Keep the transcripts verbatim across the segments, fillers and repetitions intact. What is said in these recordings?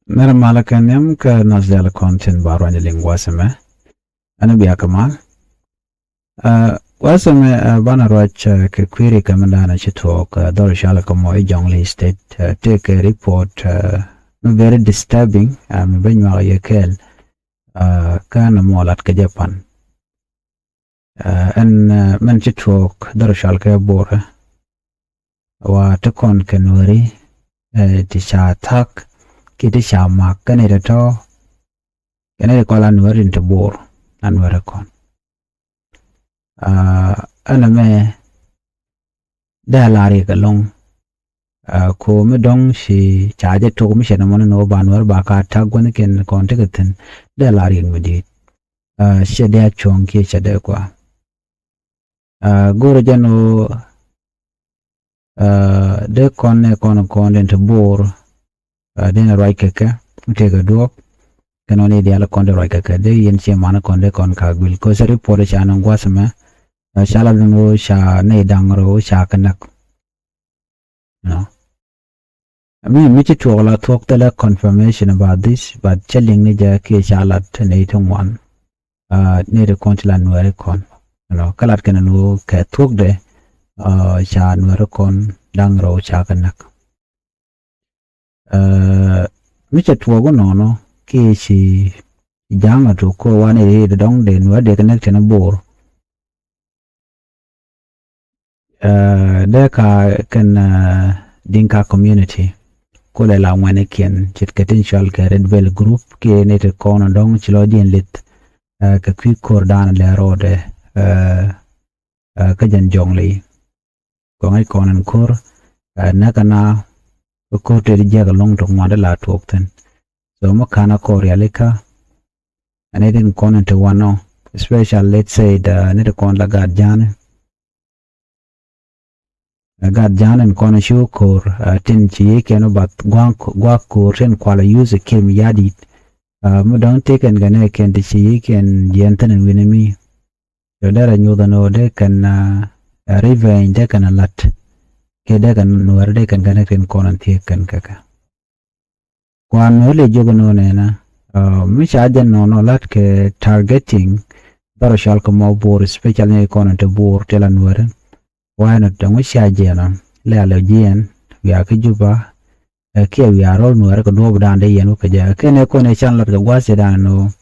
Nɛrɛ malä kɛ nhiam kä nath diaal kɔn tin ba ruany liŋ gua̱a̱th ɛmɛ. Ɛn bia kɛ mal. Ɛ, gua̱a̱th ɛmɛ, ɛ, banɛ ruac, ɛ, kɛ kui̱ri kɛ min da̱a̱n ci tuɔɔk, ɛ, dhɔr cɔal kɛ mɔ i̱ Jonglei State, ɛ, tëëkɛ report, ɛ, mi very disturbing, ɛ, mi bä nyuak yɛ kɛɛl, ɛ, kä nɔmɔ lat kɛ jɛ pan. Ɛ, ɛn, ɛ, min ci tuɔɔk dhɔr cɔal kɛ Borɛ. Wa ti kɔn kɛ Nuɛri, ɛ, ti ca thak kiɛ ti ca mak kɛnɛ ti tɔ kɛnɛ ti kɔn la Nuɛri ti Bor, la Nuɛri kɔn. Ɛ, ɛn ɛmɛ dee la riɛk ɛlɔ̱ŋ. Ɛ, ko mi dɔ̱ŋ ci ca jɛ tok mi cɛ nɔmɔ ni nɔ ba Nuɛri ba ka thak gua̱n kɛn kɔn ti kɛ thi̱n, dee la riɛk mi di̱i̱t. Ɛ, ciɛ dee a cuɔ̱ŋ kiɛ ciɛ dee kua. Ɛ, go̱o̱rä jɛn ɣöö, ɛ, dee kɔn nɛ kɔn kɔn den ti Bor, ɛ, den ruac kɛ kɛ, mi tëëkɛ duɔ̱ɔ̱p, kɛn ɣöö ni diaal kɔn den ruac kɛ kɛ, dee yɛn ciɛ man kɔn dee kɔn ka guil. Ko̱ cɛ report ca ni gua̱th mɛ, ɛ, ca la dun ɣöö ca nɛy da̱ŋ rɛw ca kɛ näk. Nɔ. Mi, mi ci tuɔɔk la thuɔ̱k thilɛ confirmation about this, but cä liŋ ni jɛ kiɛ ca lat nɛy ti ŋuan. Ɛ, nɛy ti kɔn ti la Nuɛri kɔn. Nɔ, kä lat kɛn ni ɣöö kɛ thuɔ̱kdɛ, ɛ, ca Nuɛri kɔn da̱ŋ rɛw ca kɛ näk. Ɛ, mi cɛ tuɔɔk inɔnɔ kiɛ ci ja̱a̱ŋ a tok ko wa nɛy ti dɔ̱ŋ dee Nuɛri dee kɛ näk tin Bor. Ɛ, dee ka kɛn, ɛ, Dinka community. Kulɛ la ŋuɛnikiɛn ce̱tkɛ tin cɔal kɛ Red Belt Group kiɛ nɛy ti kɔn dɔ̱ŋ ci lɔcdiɛn lith, ɛ, kɛ kui̱ ko̱r da̱a̱n lɛ rɔɔdɛ, ɛ, ɛ, kä jɛn Jonglei. Kɔŋ i̱ kɔn in ko̱r, ɛ, näk kɛ na ko̱r tëë di jiäk ɛlɔ̱ŋ ti ŋuan dee la tuɔɔk thi̱n. So mi ka̱n a kɔr rialikä, ɛ, nɛy tin kɔn in ti wanɔ, especially, let's say, the, nɛy ti kɔn la gat ja̱a̱ni. Ɛ, gat ja̱a̱n in kɔn ci wä ko̱r, ɛ, tin ci yiëëkiɛn wä bath gua̱a̱k, gua̱a̱k ko̱r tin kualɛ yuth ɛ kiɛm ya̱di̱t. Ɛ, mi dɔ̱ŋ tëëkɛn kɛ nɛɛkiɛn ti ci yiëëkiɛn jiɛɛn thi̱n in wi̱ni mi. Cɛ derɛ nyuth ɛn ɣöö dee kɛn, ɛ, revenge dee kɛn ɛ la̱t. Kiɛ dee kɛn Nuɛri dee kɛn kɛ nɛɛkiɛn kɔn in thiëëk kɛn kɛ kɛ. Kuan mi ɣä lɛ jiök inɔ nɛnɛ, ɛ, mi ca jɛn nɔnɔ lat kɛ targeting dhɔr cɔal kɛ mɔ Bor, especially ni kɔn in te Bor ti la Nuɛri. Why not? Ɛŋu cia jiɛn ɔ lɛ a lɛ jiɛn wiaa kä Juba, ɛ, kiɛ wiaa rɔl Nuɛri kɛ duɔɔp dan dee yɛn wä kɛ jɛ. Kɛn ɛ kɔn ɛ can lat kɛ gua̱a̱th cɛ dan inɔ.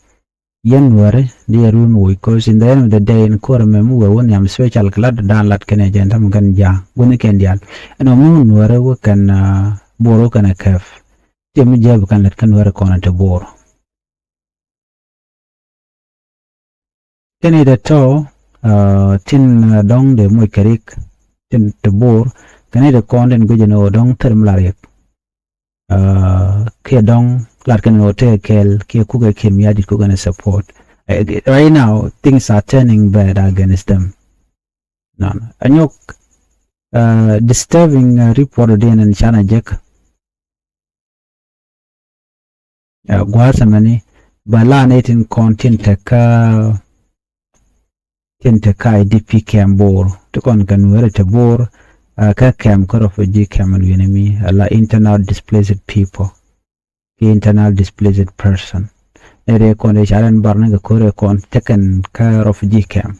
Yɛn Nuɛri di yɛ run woc, 'cause in the end of the day in ko̱r ɛmɛ mi wee wä nhiam special kɛ lat dan lat kɛn ɛ jɛn tam kɛn ja̱a̱ŋ guäthni kɛn diaal. Ɛn ɔ mi Nuɛri wä kɛn, ɛ, Bor wä kɛn ɛ kɛp. Tiɛ mi jääb kɛn lät kä Nuɛri kɔn ɛ te Bor. Kɛn i̱ dee tɔ, ɛ, tin, ɛ, dɔ̱ŋ dee moc kɛ rik tin te Bor. Kɛn i̱ dee kɔn tin guic ɛn ɣöö dɔ̱ŋ thil mi la riɛk. Ɛ, kiɛ dɔ̱ŋ lat kɛn ɣöö tekɛ kɛɛl kiɛ kukɛ kiɛm ya̱di̱t kukɛ ni support. Ɛ, right now things are turning bad against them. Nɔn anyok, ɛ, disturbing, ɛ, report diɛn in canɛ jek. Ɛ, gua̱a̱th ɛmɛni bɛ la ni tin kɔn tin te kä, tin te kä I D P camp Bor ti kɔn kɛ Nuɛri te Bor, ɛ, kä camp kä refugee camp in wi̱ni mi ala internal displaced people. Ki internal displaced person. Ni ri kɔn ri ca rɛn bar ni kɛ ko̱r ri kɔn tekɛn kä refugee camp.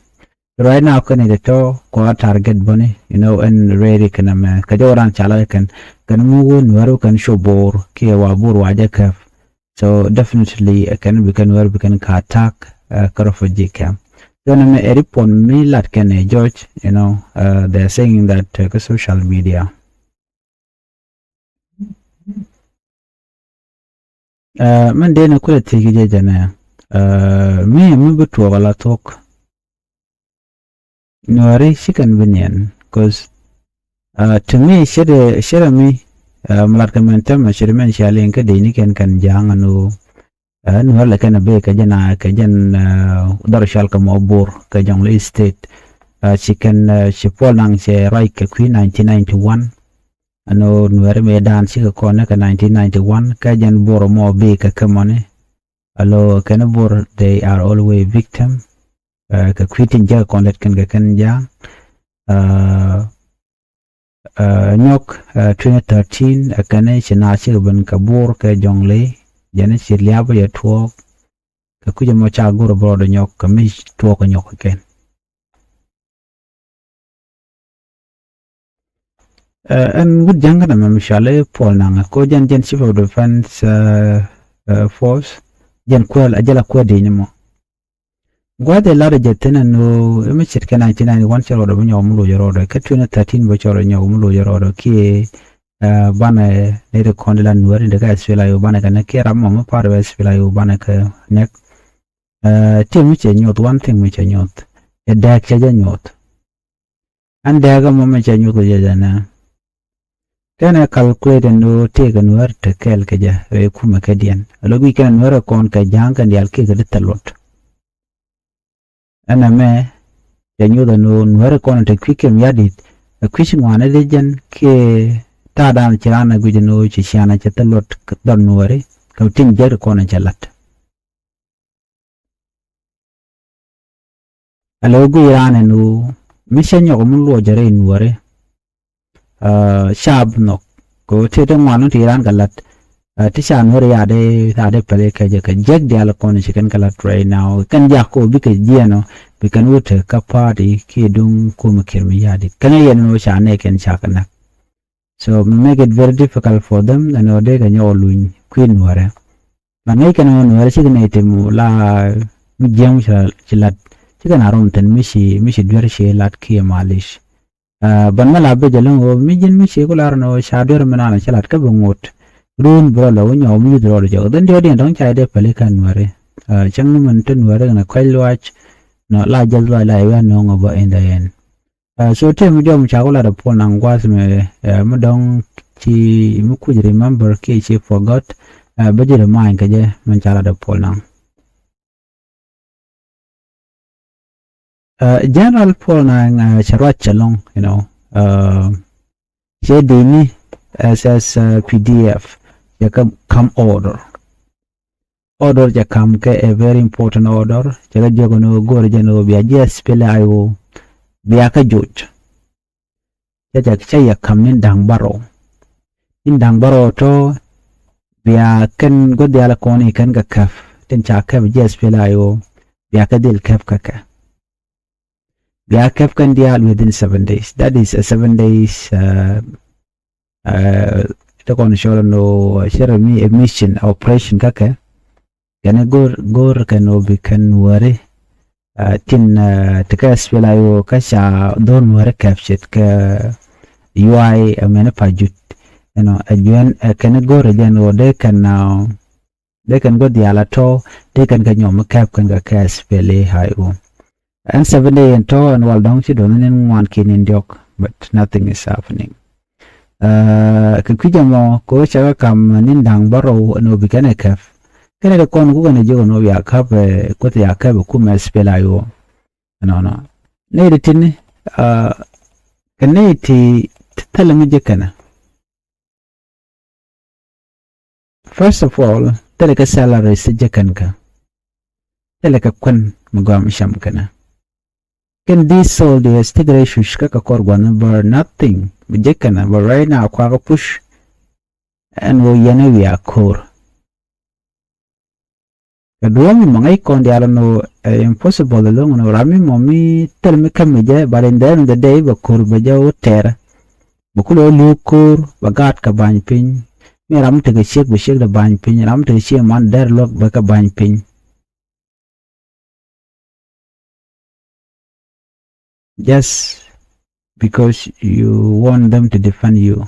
Right now kɛn ri tɔ kua target bäni, you know, ɛn rɛri kɛn ɛmɛ kɛ jɔw ran ca la kɛn kɛn mi wä Nuɛri kɛn co Bor kiɛ wa Bor wa jɛ kɛp. So definitely, ɛ, kɛn bi kɛn Nuɛri bi kɛn ka attack, ɛ, kä refugee camp. Kɛn ɛmɛ ɛ report mi lat kɛn ɛ George, you know, ɛ, they are saying that, ɛ, kä social media. Ɛ, min dee ni kulɛ thiec jɛ jɛnɛ, ɛ, mi, mi bi tuɔɔk ala thuɔ̱k. Nuɛri ci kɛn bi niɛn, 'cause, ɛ, to me, cɛ dee, cɛ dee mi, ɛ, mi lat kɛ mɛn tɛmɛ, cɛ dee mɛn cia liŋ kä dee ni kɛn kɛn ja̱a̱ŋ ɛn ɣöö, ɛ, Nuɛri lɛ kɛn a bee kɛ jɛn a, kɛ jɛn, ɛ, dhɔr cɔal kɛ mɔ Bor kɛ Jonglei State. Ɛ, ci kɛn, ɛ, ci Puɔl Naŋ cɛ ruac kɛ kui̱ nineteen ninety-one. Ɛn ɣöö Nuɛri mëë dan cikɛ kɔn ni kɛ nineteen ninety-one, kä jɛn Bor mɔ bi kɛ kɛ mɔni. Alo kɛn Bor, they are always victim, ɛ, kɛ kui̱ tin jɛ kɔn lɛt kɛn kɛ kɛn ja̱a̱ŋ. Ɛ, ɛ, nyɔk, ɛ, twenty thirteen, ɛ, kɛn ci na cikɛ ben kɛ Bor kɛ Jonglei. jɛn ci liap bä yɛ tuɔɔk. Kɛ kui̱c ɛmɔ ca go̱r bä rɔɔdɛ nyɔk kɛ mi tuɔɔk kɛ nyɔk kɛ kɛn. Ɛn wut ja̱ŋ kɛn ɛmɛ mi cɔal i̱ Paul Nang ko jɛn jɛn chief of defense force, jɛn kuɛl a jɛl a kuɛ di̱i̱n ɛmɔ. Gua̱th ɛ lat ɛ jɛ thi̱n ɛn ɣöö mi ce̱tkɛ nineteen ninety-one cɛ rɔɔdɛ bi nyɔk mi loc rɔɔdɛ, kä twenty thirteen bä cɛ rɔɔdɛ nyɔk mi loc rɔɔdɛ kiɛ banɛ ni ri kɔn di la Nuääri di kä SPLA-IO banɛ kɛ nɛk kiɛ ram mɔ mi part of SPLA-IO banɛ kɛ nɛk. Ti mi cɛ nyuɔth, one thing mi cɛ nyuɔth, ɛ dääk cɛ jɛ nyuɔth. Ɛn dääk ɛmɔ mi cɛ nyuɔth kɛ jɛ jɛ nɛ. Kɛnɛ calculate ɛn ɣöö tëëkɛ Nuäär te kɛɛl kɛ jɛ rɛy kumɛ kɛ diɛn. Alo guic kɛnɛ Nuäär ɛ kɔn kɛ ja̱a̱ŋ kɛn diaal kiɛ kɛ di thil luɔt. Ɛn ɛmɛ cɛ nyuɔth ɛn ɣöö Nuäär ɛ kɔn te kui̱ Kiir Mayardit ɛ kui̱ ci ŋuan ɛ di jɛn kiɛ ta̱a̱dan ci raan ɛ guic ɛn ɣöö ci ciaŋ ɛ cɛ thil luɔt dhɔr Nuääri kɛ tin jiäk ɛ kɔn ɛ cɛ la̱t. Alo guic raan ɛn ɣöö mi cä nyɔk mi luɔc jɛ rɛy Nuääri. Ca bi nhɔk kɛ ɣöö tëë ti ŋuan ti raan kɛ la̱t. Ti ca Nuääri ya dee, ya dee päli kɛ jɛ kɛ jiäk diaal kɔn ci kɛn kɛ la̱t right now. Kɛn jak kɛ ɣöö bikɛ jiɛɛn ɔ bi kɛn wut te kä party kiɛ duŋ kumɛ Kiir Mayardit. Kɛn yɛn ɛn ɣöö ca nɛɛkɛn ca kɛ näk. So mi make it very difficult for them ɛn ɣöö dee kɛ nyɔk luny kui̱ Nuäärɛ. But ŋäc kɛn ɣöö Nuäärɛ cikɛ nɛy tim la mi jiäŋ ci la̱t, cikɛ na rom thi̱n mi ci, mi ci duer ci la̱t kiɛ malic. But mi la bec ɛlɔ̱ŋ ɣöö mi ji̱n mi ci ku lar ɛn ɣöö ca duer mi naan ci la̱t kä bi ŋot. Run bi rɔ lɛ wä nyɔk mi yuth rɔɔdɛ jɔk dhin diɔt diɛn dɔ̱ŋ ca dee päli kä Nuäärɛ. Cäŋ ni min te Nuäärɛ kɛnɛ kɔc luaac nɔ la jäth luaac la iwɛ nööŋ ɔ bä in the end. So tëë mi jɔm ca ku lat ɛ Paul Nang gua̱a̱th mi, mi dɔ̱ŋ ci mi kuc remember kiɛ ci forgot, bä ji̱ remind kɛ jɛ min ca lat ɛ Paul Nang. General Paul Nang cɛ ruac cɛ lɔ̱ŋ, you know, cɛ dini SSPDF cɛ kä kam order. Order cɛ kam kɛ a very important order. Cɛ kɛ jiök ni ɣöö go̱o̱rɛ jɛ ni ɣöö bia ji̱ SPLA-IO bia kä joc. Cɛ cɛ cɛ yɛ kam ni̱n da̱ŋ bärɔw. Ni̱n da̱ŋ bärɔw tɔ bia kɛn gua̱th diaal kɔn i̱ kɛn kɛ käp tin ca käp ji̱ SPLA-IO bia kɛ dhil käp kä kɛ. Bia käp kɛn diaal within seven days. That is a seven days. Ti kɔn cɔl ni ɣöö cɛ rɛ mi a mission operation kä kɛ. Kɛn go̱r go̱r kɛn ɣöö bi kɛn Nuääri tin ti kä SPLA-IO kä ca dhor Nuääri käp ce̱tkɛ yuay ɛmɛn Pajut. You know, ɛ juɛn kɛn go̱r ɛ jɛn ɣöö dee kɛn dee kɛn gua̱th diaal a tɔ dee kɛn kɛ nyɔm mi käp kɛn kɛ kä SPLA-IO. Ɛn seven day ɛn tɔ ɛn wal dɔ̱ŋ ci duɔth ni̱n ŋuan kiɛ ni̱n diɔ̱k, but nothing is happening. Kɛ kui̱c ɛmɔ kɛ ɣöö cɛ kɛ kam ni̱n da̱ŋ bärɔw ɛn ɣöö bi kɛn ɛ käp. Kɛnɛ ti kɔn ku kɛn ɛ jiök ɛn ɣöö bia käp ɛ kuoth ya käp ɛ kumɛ SPLA-IO. Ɛnɔnɔ nɛy ti tin kɛ nɛy ti thilɛ mi ji̱ kɛnɛ. First of all, thilɛ kɛ salary si jɛ kɛn kä. Thilɛ kɛ kuɛn mi gɔam cam kɛnɛ. Kɛn these soldiers ti kɛ rɛ cuc kä kɛ kɔr gua̱n mi bär nothing mi jɛ kɛnɛ, but right now kuakä push. Ɛn ɣöö yɛn ɛ wiaa ko̱r. Kɛ duɔ̱ɔ̱m mi mɔ ŋäc kɔn diaal ɛn ɣöö ɛ impossible ɛlɔ̱ŋ ɛn ɣöö ram mi mɔ mi thil mi käm mi jɛ, but in the end of the day bɛ ko̱r bɛ jɛ wä tɛɛrä. Bɛ kulɛ wä li̱w ko̱r bɛ gaat kɛ ba̱ny piny. Mi ram mi tekɛ ciek bɛ ciek dɛ ba̱ny piny, ram mi tekɛ ciek man dɛr luäk bɛ kɛ ba̱ny piny. Just because you want them to defend you.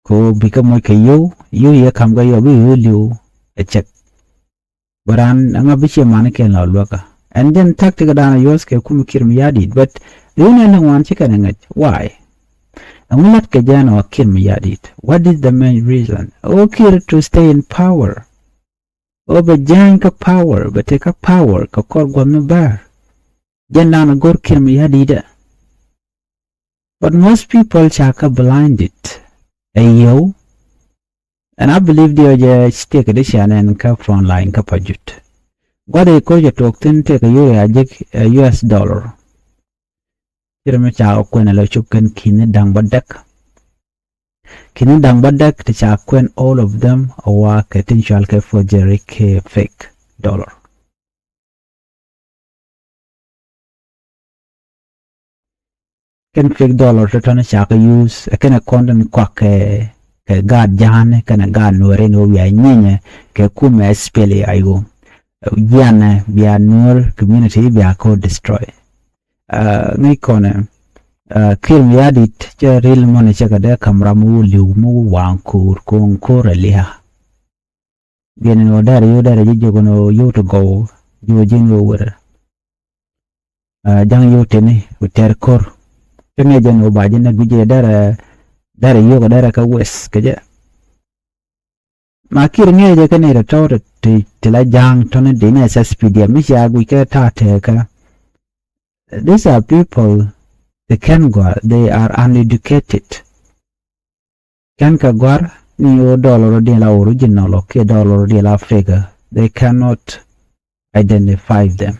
Ko bikɛ moc kɛ yio̱w, yio̱w yɛ kam kɛ yio̱w bi yio̱w li̱w ɛ cɛk. Bɛ raan ɛŋa bi ciɛ manikiɛn la luäkä. Ɛn jɛn tactic dan a use kɛ kum Kiir Mayardit, but riwni ɛn ŋuan ci kɛn ɛ ŋäc. Why? Ɛŋu lat kɛ jɛn ɔ Kiir Mayardit? What is the main reason? Ɔ Kiir to stay in power. Ɔ bɛ jääny kä power, bɛ tek kä power kɛ kɔr gua̱th mi bär. Jɛn dan a go̱r Kiir Mayardit ɛ. But most people ca kä blinded ɛ yio̱w. And I believe diɔ jɛ ci tekɛ di cia nɛn kä front line kä Pajut. Gua̱th i̱ ko̱r cɛ tuɔɔk thi̱n tekɛ yio̱w a ji̱k ɛ U S dollar. Ci rɛ mi ca kɛ kuɛn ɛ lɛ cop kɛn ki̱n ni da̱ŋ bä däk. Kini da̱ŋ bädäk ti ca kuɛn all of them a wa kɛ tin cual kɛ forgery kɛ fake dollar. Kɛn fake dollar tɔtɔni ca kɛ use ɛ kɛnɛ kɔn tin kɔak kɛ kɛ gaat ja̱a̱ni kɛnɛ gaat nuɔri ni wä wiaa nyinyɛ kɛ kumɛ SPLA-IO. Jianɛ bia nuɔr community bia kɔ destroy. Ŋäc kɔnɛ Kiir Mayardit cɛ ril mɔni cɛ kɛ dee kamra mi wä liw mi wä waŋ ko̱o̱r ko̱o̱ŋ ko̱o̱r ɛ liha. Biɛn ni wä dɛrɛ yo̱ dɛrɛ ji̱ jiök ni wä yo̱ ti gɔw ji̱ wä ji̱n wä wärɛ. Ja̱ŋ yo̱ tini wä tɛr ko̱r. Ti ŋɛc jɛ ni wä ba ji̱ nɛ gui̱c jɛ dɛrɛ dɛrɛ yo̱ kɛ dɛrɛ kɛ wes kɛ jɛ. Ma Kiir ŋɛc jɛ kɛ ni rɛ tɔ̱ ti la ja̱ŋ tɔ̱ ni di ni SSPDF mi cia gui̱c kɛ ta̱a̱ tɛɛkä. These are people they can go, they are uneducated. Kɛn kɛ gua̱r ni ɣöö dollar diɛn la original ɔ kiɛ dollar diɛn la fake, they cannot identify them.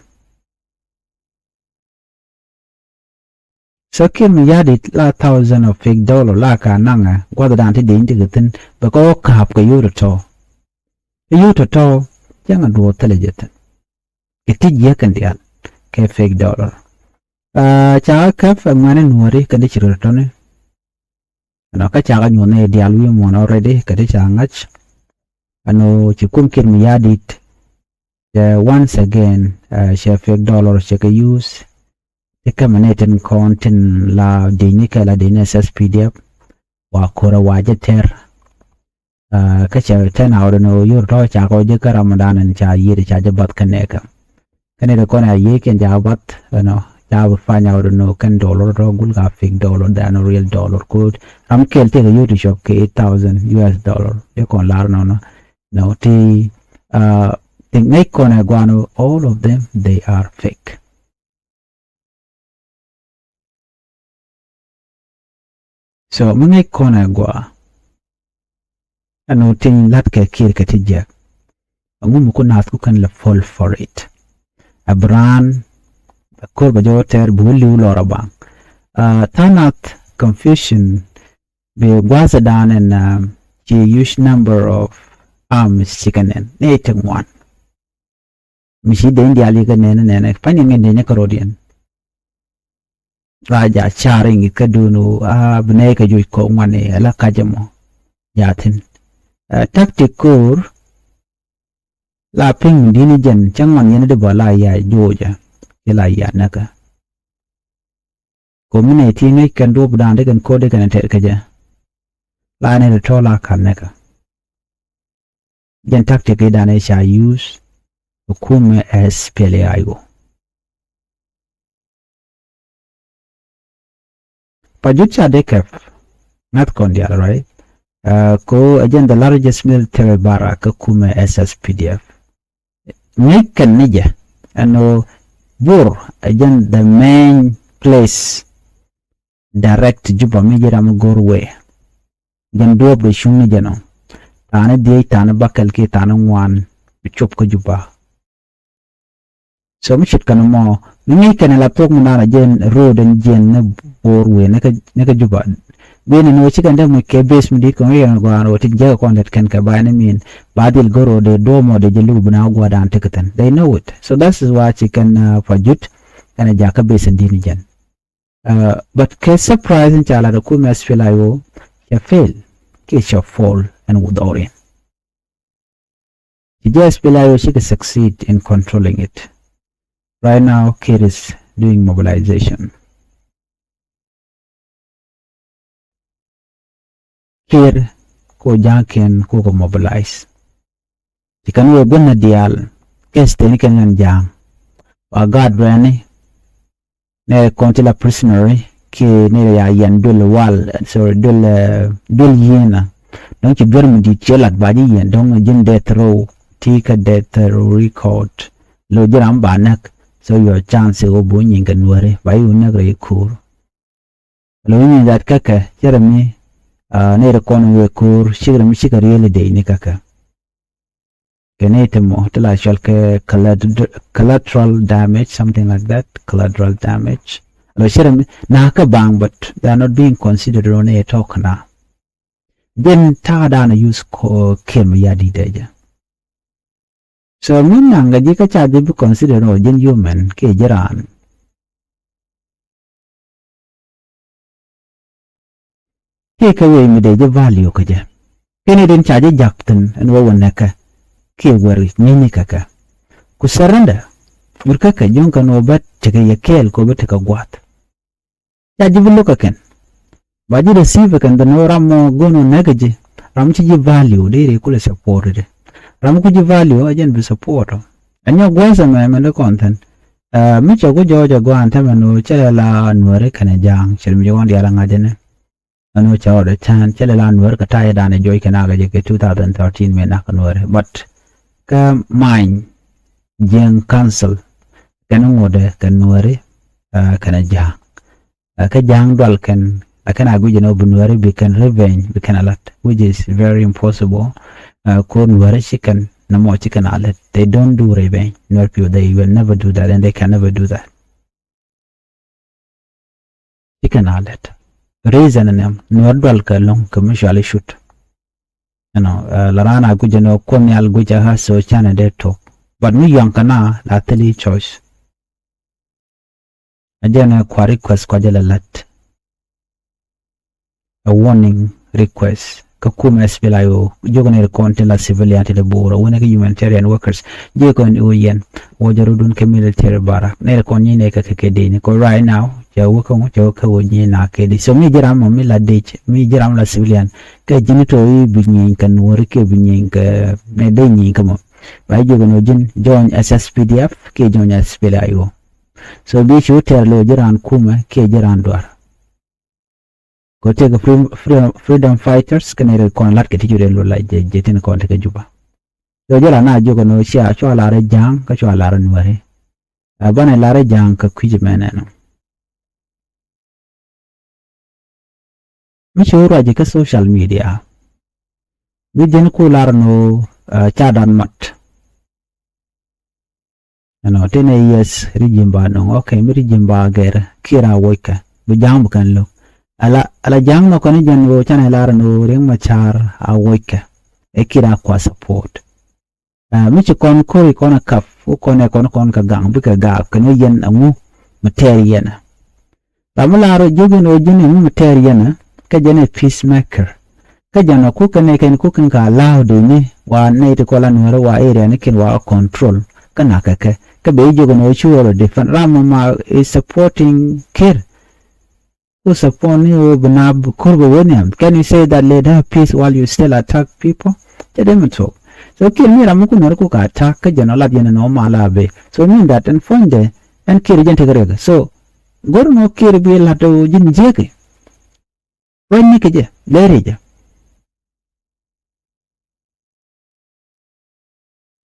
So Kiir Mayardit la thousand of fake dollar la ka naŋɛ gua̱th dan ti deny ti kɛ thi̱n bɛ kɛ ɣöö ka̱a̱p kɛ yio̱w tɔ̱tɔ̱. Kɛ yio̱w tɔ̱tɔ̱ cäŋ a duɔ̱ɔ̱r thilɛ jɛ thi̱n. Kɛ ti jiäk kɛn diaal kɛ fake dollar. Ca kä käp ɛ ŋuɛ̈ni nuɔ̱ɔ̱ri kɛn ti ci röt tɔ̱ni. Ɛnɔ kä ca kä nyuɔ̱th ni diaal wi̱i̱ muɔ̱ɔ̱n already kɛ ti ca ŋa̱c. Ɛnɔ ci kum Kiir Mayardit. Cɛ once again cɛ fake dollar cɛ kɛ use. Ti kɛmɛ ni tin kɔn tin la di̱cni kɛ la di̱cni SSPDF. Wa ko̱rɛ wa jɛ tɛr. Kä cɛ tɛn a ɣɔt ni ɣöö yur tɔ̱ ca kɔ ji̱ kä Ramadan in ca yiëëd ca ji̱ bath kä nɛɛkä. Kä nɛy ti kɔn a yiëëkiɛn ca bath ɛnɔ ca bi pany a ɣɔt ni ɣöö kɛn dollar tɔ̱ gul ka fake dollar than real dollar ko̱o̱t. Ram kɛl tëëk a yio̱w ti cuɔp kɛ eight thousand US dollar. Dee kɔn lar nɔnɔ nɔ ti ti ŋäc kɔn ɛ guan ɣöö all of them they are fake. So mi ŋäc kɔn ɛ gua. Ɛn ɣöö tin la̱t kɛ Kiir kɛ ti jiɛk. Ɛŋu mi ku naath ku kɛn lɛ fall for it. Ɛ bi raan ɛ ko̱r bɛ jɛ wä tɛɛr bi wä li̱w lɔr ɛ baŋ. Tha̱a̱ŋ nath confusion bi gua̱a̱th ɛ da̱a̱n ɛn ci huge number of arms ci kɛ nɛn ni ti ŋuan. Mi ci dee in diaal yikɛ nɛnɛ nɛnɛ pa̱ny in ŋɛn dee nyɛ kärɔ̱diɛn. La ja car in kä duun a bi nɛy kɛ juc kɔ ŋuani ala kacɛ mɔ. Ja thi̱n tactic ko̱o̱r la pi̱ŋ mi di̱n jɛn cä ŋuan yɛn di bä la ya juucɛ. Ci la ya näkä. Ko̱mi nɛy ti ŋäc kɛn duɔ̱p dan di kɛn ko̱r di kɛn tɛt kä jɛ. La ni di tɔ̱ la ka̱n näkä. Jɛn tactic i̱ danɛ ca use ɛ kumɛ SPLA-IO. Pa jut ca dee kɛp ŋa̱th kɔn diaal, right? Ko ɛ jɛn the largest military barrack kä kumɛ SSPDF. Ŋäc kɛn ni jɛ ɛn ɣöö Bor ɛ jɛn the main place direct Juba mi ji̱ ram mi go̱r wee. Jɛn duɔ̱ɔ̱p dee cuŋni jɛn ɔ. Tha̱a̱ni dhiec, tha̱a̱ni bäkɛl kiɛ tha̱a̱ni ŋuan bi cop kä Juba. So mi ce̱tkɛ ni mɔ mi ŋäc kɛn ala thuɔ̱k mi naan a jɛn road ɛn jiɛn ni Bor wee ni kä Juba. Gui̱ni ni wä cikɛn dee muc kɛ base mi di̱t kɔn wi̱i̱ kɛn gɔaan wä ti jek kɔn lɛt kɛn kɛ by any means ba dhil go̱r wä dee duɔ̱ɔ̱p mɔ dee jɛ luk bi na wä gua̱a̱r daan tekɛ thi̱n. They know it. So that is why cikɛn pa jut kɛn a jakä base ɛn di̱t ni jɛn. But kɛ surprise in ca lat ɛ kumɛ SPLA-IO cɛ fail kiɛ cɛ fall ɛn wä dhɔriɛn. Ci jɛ SPLA-IO cikɛ succeed in controlling it. Right now Kiir is doing mobilization. Kiir ko ja̱a̱ŋkiɛn ko kɛ mobilize. Ci kɛn wee gui̱n na diaal kɛ steni kɛn kɛn ja̱a̱ŋ. Wa gaat rɛni nɛ kɔn ti la prisoner kiɛ nɛ ya yɛn duel wal, sorry, duel duel yiena. Dɔ̱ŋ ci duer mi di̱t ciɛ lat ba ji̱ yɛn dɔ̱ŋ ji̱n death row ti kɛ death row record. Lo ji̱ ram ba näk. So your chance i̱ wä bu nyiŋ kɛ nuäri ba i̱ wä näk rɛy ko̱o̱r. Lo i̱ nyiŋ dat käkɛ cɛ rɛ mi nɛ rɛ kɔn wee ko̱o̱r cik rɛ mi cikɛ riel i̱ dee ni käkɛ. Kɛ ni ti mɔ ti la cual kɛ collateral damage, something like that, collateral damage. Lo cɛ rɛ mi na kä baŋ, but they are not being considered on a talk na. Jɛn ta̱a̱ da̱a̱n a use kɔ Kiir Mayardit dee jɛ. So mi naŋ kɛ ji̱ kä ca ji̱ bi consider ɔ jɛn human kiɛ ji̱ raan. Kiɛ kɛ wee mi dee ji̱ value kä jɛ. Kɛn i̱ din ca ji̱ jak thi̱n ɛn wee wä nɛkɛ kiɛ weri nyinyi kɛ kɛ. Ku surrender wut kä kɛ juŋ kɛn wä bä tekɛ yɛ kɛɛl kɛ wä bä tekɛ gua̱a̱th. Ca ji̱ bi lo̱k ɛ kɛn ba ji̱ receive ɛ kɛn dhɛ ni ram mɔ go̱n ɔ nɛk ɛ ji̱. Ram ci ji̱ value dee ri kulɛ support di. Ram ku ji̱ value ɛ jɛn bi support ɔ. Ɛ nyɔ gua̱a̱th ɛmɛ mɛn di kɔn thi̱n. Ɛ mi cɛ ku jɔɔc ɛ gɔaa ɛn tämɛ ni cɛ lɛ la Nuɛri kɛnɛ Ja̱a̱ŋ cɛ mi jɛ ɣɔn diaal ɛ ŋa̱c ɛnɛ. Ɛn ɣöö cɛ ɣɔt ɛ cään cɛ lɛ la Nuɛri kɛ ta̱yɛ danɛ jɔc kɛ nak ɛ jɛ kɛ two thousand thirteen mëë nak kɛ Nuɛri. But kä many Jiɛŋ council kɛn ŋotdɛ kɛ Nuɛri kɛnɛ Ja̱a̱ŋ. Kä Ja̱a̱ŋ dual kɛn a kɛn a guic ɛn ɣöö bi Nuɛri bi kɛn revenge bi kɛn a la̱t, which is very impossible. Ko Nuɛri ci kɛn nɔmɔ ci kɛn a lät. They don't do revenge. Nuɛr piu, they will never do that and they can never do that. Ci kɛn a lät. Reason ni Nuɛr dual kɛ lo̱ŋ kɛ mutual issue. You know, la raan a guic ɛn ɣöö Kuoth Nhial guic ɛ ɣä, so canɛ dee tok. But mi yɔ̱a̱ŋ kɛ na la thil i̱ choice. A jɛn ɛ kua request kua jɛ lɛ la̱t. A warning request kä kumɛ S P L A I O. Jiök nɛy ti kɔn tin la civilian ti lɛ bo̱o̱r a wänɛ kä humanitarian workers. Jiök kɔn i̱ wä yɛn wä jɛ rɔ̱dun kɛ military barrack. Nɛy ti kɔn nyi nɛy kɛ kɛ kɛ deni kɔ right now. Cɛ wä kä ŋu cɛ wä kä wä nyi na kɛ di. So mi ji̱ ram mɔ mi la dec mi ji̱ ram la civilian. Kɛ ji̱n tɔ i̱ bi nyieny kɛ Nuɔri kɛ bi nyieny kɛ nɛ dec nyieny kä mɔ. Ba jiök nɔ ji̱n join S S P D F kɛ join S P L A I O. So bi ci wä tɛr lo ji̱ ran kumɛ kɛ ji̱ ran duar. Kɛ tëëkɛ freedom fighters kɛnɛ rɛy kɔn la̱t kɛ ti cu rɛy lula jɛ tin kɔn ti kɛ Juba. Kɛ jɛ la na jiök ɛn ɣöö cia cua lar ɛ Ja̱a̱ŋ kä cua lar ɛ Nuɛri. Ɛ banɛ lar ɛ Ja̱a̱ŋ kɛ kui̱c mɛn ɛnɔ. Mi ci wä ruac kä social media. Mi jɛn ku lar ɛn ɣöö ca dan mat. Ɛnɔ tënɛ yes ri ji̱ ba nɔŋ. Ok, mi ri ji̱ ba gɛr Kiir a woc kɛ bi Ja̱a̱ŋ bi kɛn lo̱k. Ala ala Ja̱a̱ŋ nɔ kɔn jɛn ɣöö canɛ lar ɛn ɣöö Riek Machar a woc kɛ. Ɛ Kiir a kua support. Mi ci kɔn ko̱ri kɔn a kap wä kɔn ɛ kɔn kɔn kɛ gaŋ bikɛ gaak kɛn wä yɛn aŋu mi tɛɛr yɛn. Ram mi lar ji̱ gin ɣöö ji̱n ɛŋu mi tɛɛr yɛn kä jɛn ɛ peacemaker. Kä jɛn ɔ kukɛ nɛy kɛn kukɛn ka allow dee ni wa nɛy ti kɔn la Nuɛri wa area ni kɛn wa control kä nakɛ kɛ kä ben jiök ɛn ɣöö ci wä rɔ defend ram mɔ ma is supporting Kiir. Ku support ni ɣöö bi na ko̱r bɛ wä nhiam. Can you say that let her peace while you still attack people? Cɛ dee mi tuɔk. So Kiir mi ram mi ku Nuɛri ku ka attack kä jɛn ɔ lat yɛn ɛn ɔ ma la ben. So mean that ɛn puɔ̱nydɛ ɛn Kiir jɛn tekɛ riɛk. So go̱r nɔ Kiir bi lat ɣöö ji̱n jiäki. Ruacni kɛ jɛ lɛri jɛ.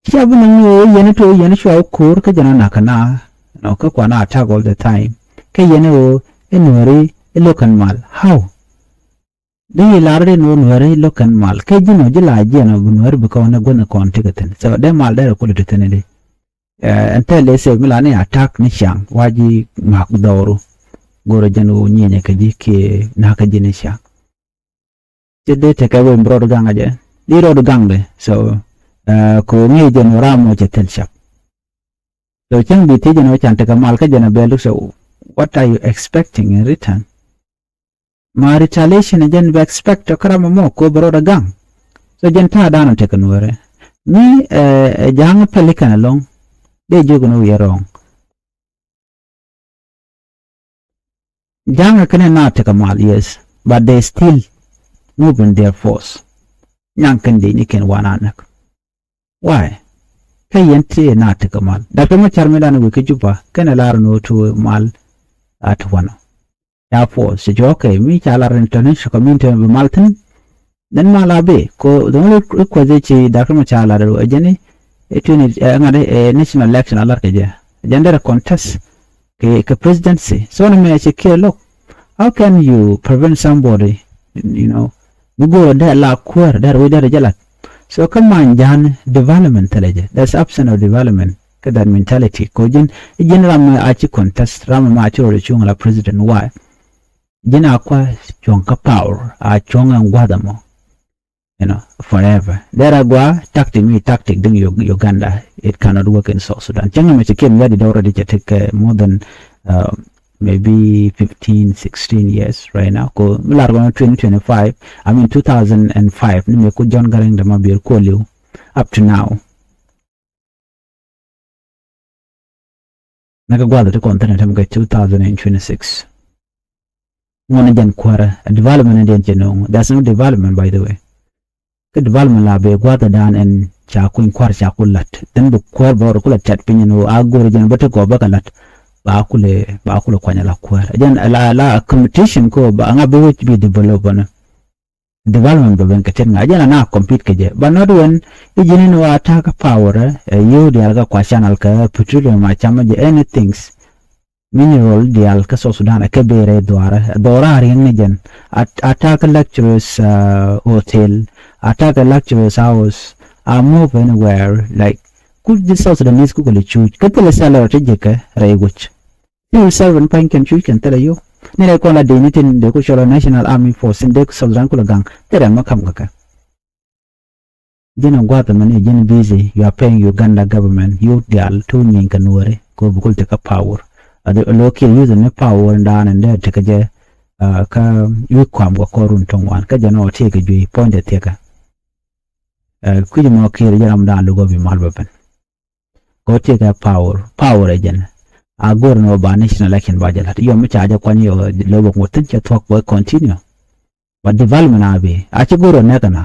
Cia bi nɔŋ ni ɣöö yɛn ito yɛn cua wä ko̱o̱r kä jɛn anakä na nɔ kä kuan a attack all the time. Kä yɛn ɣöö i̱ Nuɛri i̱ lo̱k kɛn mal. How? Di i̱ lar di ni ɣöö Nuɛri i̱ lo̱k kɛn mal. Kä ji̱n ɔ ji̱ la jiɛn ɔ bi Nuɛri bi kɔn ɛ guänh ɛ kɔn tikɛ thi̱n. So dee mal derɛ kulɛ ti thi̱n di. Ɛn thɛl ɛ sɛ mi la ni attack ni ciaŋ wa ji̱ ŋa̱k dhɔru. Go̱rɛ jɛn ɣöö nyieenyɛ kɛ ji̱ kiɛ na̱kä ji̱ ni ciaŋ. Ci dee tekɛ wee mi rɔɔd gaŋ a jɛ di rɔɔd gaŋ de. So ko ŋi̱i̱c jɛ ni ram mɔ cɛ thil cap. So cäŋ bi thiec jɛ ni wä can tekɛ mal kä jɛ ni bɛl duk. So what are you expecting in return? Ma retaliation jɛ ni bɛ expect kä ram mɔ ko bɛ rɔɔd gaŋ. So jɛn ta̱a̱ da̱a̱n tekɛ Nuɛrɛ mi ɛ Ja̱a̱ŋ pɛli kɛn ɛlɔŋ. Dee jiök ni wiɛ rɔɔŋ. Ja̱a̱ŋ ɛ kɛn ɛ na tekɛ mal, yes, but they still moving their force. Nyaŋ kɛn dee ni kɛn wan a näk. Why? Kä yɛn ti ɛ na tekɛ mal. Dak tɛ mɔ car mi dan wek kä Juba kɛn ɛ lar ni wä tuɔ mal a ti wanɔ. Ca force ci jɔɔk kɛ mi ca lar international community bi mal thin. Then mal a bi ko the only request ci Doctor Machar lar ɛ jɛn ni ɛ twenty ɛ ŋa̱t ɛ national election a lar kɛ jɛ. Jɛn derɛ contest kɛ kɛ presidency. So ni mɛ ci kiɛ look. How can you prevent somebody, you know, mi go̱o̱r dee la kuäär dee wi̱c dee jɛ lat. So kä man Ja̱a̱ŋ development thilɛ jɛ. There's absence of development. Kä that mentality ko ji̱n ji̱n ram mɛ a ci contest ram mɛ a ci rɔ cuŋ la president. Why? Ji̱n a kua cuɔ̱ŋ kä power a cuɔ̱ŋ ɛn gua̱th ɛmɔ. you know, forever. Dera gua tactic mi tactic ding Uganda. It cannot work in South Sudan. Cɛŋ mi ci kim yadi dɔrɔ di cɛ tek more than uh, maybe fifteen, sixteen years right now. Ko mi lar gɔn twenty twenty-five, I mean two thousand and five, ni mi ku John Garang de Mabior ko liu up to now. Nɛ kɛ guath ti kɔn thin a tɛm kɛ two thousand and twenty-six. Ŋuɔn jɛn kuäärä a development in diɛn cɛ no̱o̱ŋ. There's no development, by the way. Kä development la bɛ guath a dan ɛn ca kuny kuäär ca ku lat. Thin bi kuäär bɛ rɔ ku la cat piny ni a go̱o̱r jɛn bä ti gɔɔ bä kɛ lat. Ba kulɛ ba kulɛ kuany a la kuäär. Jɛn la la competition ko ba ŋa bi wec bi develop ni. Development bɛ ben kɛ tet ŋa jɛn ana compete kɛ jɛ. But not when i̱ ji̱n in wa attack power ɛ yio̱w diaal kɛ kua channel kɛ petroleum a camä jɛ anythings. Mineral diaal kä South Sudan ɛ kɛ berɛ dhuarɛ dhuarɛ a riɛŋ ni jɛn. Attack lecturers hotel, attack lecturers house. A move anywhere like ku ji̱ South Sudanese ku kɛ li cuuc kä thilɛ salary ti ji̱ kɛ rɛy guc. Civil servant pa̱ny kɛn cuc kɛn thilɛ yio̱w. Ni rɛy kɔn la dee ni tin dee ku cɔl a National Army Force tin dee ku South Sudan ku la gaŋ thilɛ mɛ kam kɛ kɛ. Ji̱n a gua̱th mɛ ni ji̱n busy, you are paying Uganda government, youth diaal tuuc nyiny kɛ nuɔri kɛ ɣöö bi kul ti kä power. A lo̱ kiɛ youth ni power in daan in dee ti kä jɛ kä youth kuam kɛ kɔr run tuŋ wan kä jɛ ni ɣɔw ti kɛ juey point de thiɛkä. Kui̱c mɔ kiɛɛr jɛ ram daan lugɔ bi mal bä ben. Kɔ tiek ɛ power, power ɛ jɛn. A go̱r ni ɔ ba national election ba jɛ lat. Yɔ mi ca jɛ kuany yɔ lɛ wok ŋuɔ̱t thi̱n cɛ thuɔ̱k bä continue. But development a bi a cɛ go̱r ɔ nɛk ɛna.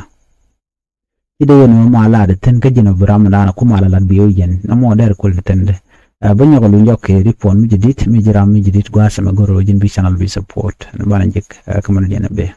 Ci dee yɛn ɔ ma lat thi̱n kä ji̱n ɔ bi ram dan kum a la lat bi ɔ yɛn na mɔ dɛr kul thi̱n dɛ. Ɛ bä nyɔk ɔ luny jɔk kɛ ri puɔn mi ji̱ dit mi ji̱ ram mi ji̱ dit gua̱a̱th ɛmɛ go̱r ɔ ji̱n bi channel bi support. Ni banɛ jik ɛ kä mɛn jɛn ɛ bee.